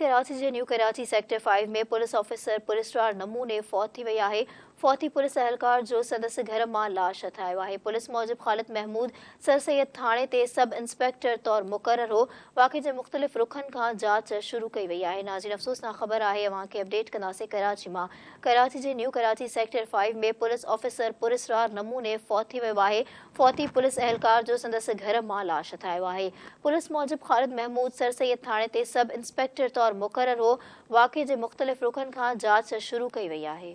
ڪراچي جي new Karachi sector five ۾ police officer پراسرار نموني فوت ٿي وئي آهي، فوتي پوليس اهلڪار جو سندس گهر مان لاش هٿ آيو آهي، پوليس موجب خالد محمود سر سيد ٿاڻي تي سب انسپيڪٽر طور مقرر هو، واقعي جي مختلف رخن کان جاچ شروع ڪئي وئي آهي، ناظرين افسوسناڪ خبر آهي اوهان کي اپڊيٽ ڪنداسين ڪراچي مان ڪراچي جي new Karachi sector five ۾ police officer پراسرار نموني فوت ٿي ويو آهي، فوتي پوليس اهلڪار جو سندس گهر مان لاش هٿ آيو آهي. پوليس موجب خالد محمود سر سيد ٿاڻي تي سب انسپيڪٽر طور مقرر هو، واقعي جي مختلف رخن کان جاچ شروع ڪئي وئي آهي.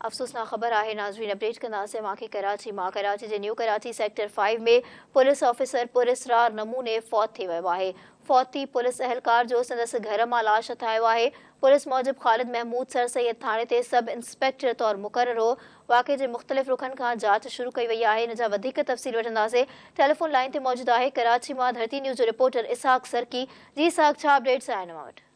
افسوسناڪ خبر آهي ناظرين اپڊيٽ ڪنداسين اوهان کي ڪراچي مان ڪراچي جي new Karachi sector five ۾ police officer پراسرار نموني فوت ٿي ويو آهي فوتي پوليس اهلڪار جو سندس گهر مان لاش هٿ آيو آهي پوليس موجب خالد محمود سر سيد ٿاڻي تي سب انسپيڪٽر طور مقرر هو واقعي جي مختلف رخن کان جاچ شروع ڪئي وئي آهي ان جا وڌيڪ تفصيل وٺنداسين ٽيليفون لائين تي موجود آهي ڪراچي مان ڌرتي نيوز جو رپورٽر اسحاق سرڪي جي اسحاق ڇا اپڊيٽس آهن اوهان وٽ.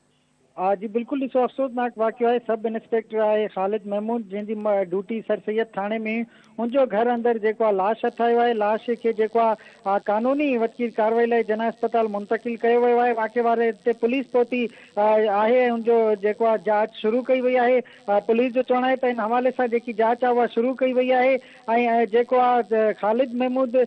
جي بلڪل ڏسو افسوسناڪ واقعو آهي سب انسپيڪٽر آهي خالد محمود جنهن جي ڊيوٽي سر سيد ٿاڻي ۾ هن جو گهر اندر جيڪو آهي لاش هٿ آيو آهي لاش کي جيڪو آهي قانوني وڌڪي ڪارروائي لاء جناح اسپتال منتقل ڪيو ويو آهي واقعي واري تي پوليس پهتي آهي ۽ ان جو جيڪو آهي جاچ شروع ڪئي وئي آهي پوليس جو چوڻ آهي ته ان حوالي سان جيڪي جاچ آهي اها شروع ڪئي وئي آهي ۽ جيڪو آهي Khalid Mahmood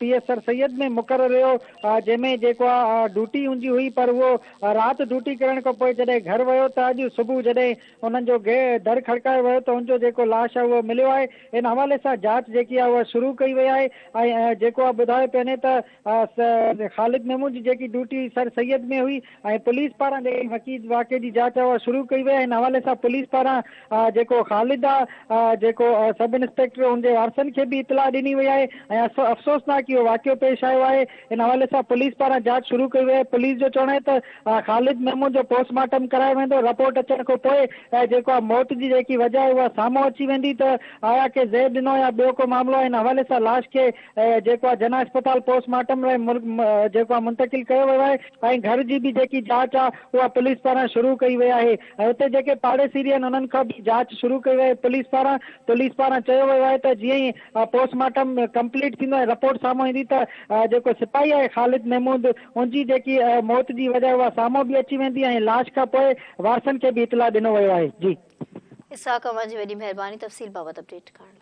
P S Sir Syed ۾ مقرر هيو جنهن ۾ جيڪو آ ڊيوٽي هن جي هئي پر اهو رات ڊيوٽي ڪرڻ کان پوء جڏهن گهر ويو ته اڄ صبح جڏهن انهن جو در کڙڪايو ويو ته ان جو جيڪو لاش آهي اهو مليو آهي ان حوالي سان جاچ جيڪي آهي اها شروع ڪئي وئي آهي ۽ جيڪو آ ٻڌايو پيو وڃي ته خالد محمود جي جيڪي ڊيوٽي هئي سر سيد ۾ هئي ۽ پوليس پاران جيڪي واقعي جي جاچ آهي اها شروع ڪئي وئي آهي ان حوالي سان پوليس پاران جيڪو خالد آ جيڪو سب انسپيڪٽر ان جي وارثن کي به اطلاع ڏني وئي آهي ۽ افسوسناڪ اهو واقعو پيش آيو آهي ان حوالي سان پوليس پاران جاچ شروع ڪئي وئي آهي پوليس جو چوڻ آهي ته خالد محمود جو پوسٽ مارٽم ڪرايو ويندو رپورٽ اچڻ کان پوء جيڪو آ موت جي جيڪي وجه آهي اها سامهون اچي ويندي ته آيا ڪي زهر ڏنو يا ٻيو ڪو معاملو آهي ان حوالي سان لاش کي جيڪو آ جناح اسپتال پوسٽ مارٽم لاء جيڪو آ منتقل ڪيو ويو آهي ۽ گهر جي به جيڪي جاچ آ اها پوليس پاران شروع ڪئي وئي آهي ۽ اتي جيڪي پاڙيسري آهن انهن کان به جاچ شروع ڪئي وئي آهي پوليس پاران پوليس پاران چيو ويو آهي ته جيئن ئي پوسٽ مارٽم ڪمپليٽ ٿيندو ۽ رپورٽ سامهون ايندي ته جيڪو سپاهي آهي خالد محمود ان جي جيڪي موت جي وجه اها سامهون به اچي ويندي ۽ لاش کان پوء وارثن کي به اطلاع ڏنو ويو آهي جي. اسحاق اوهان جي وڏي مهرباني تفصيل بابت اپڊيٽ ڪرڻ لاء.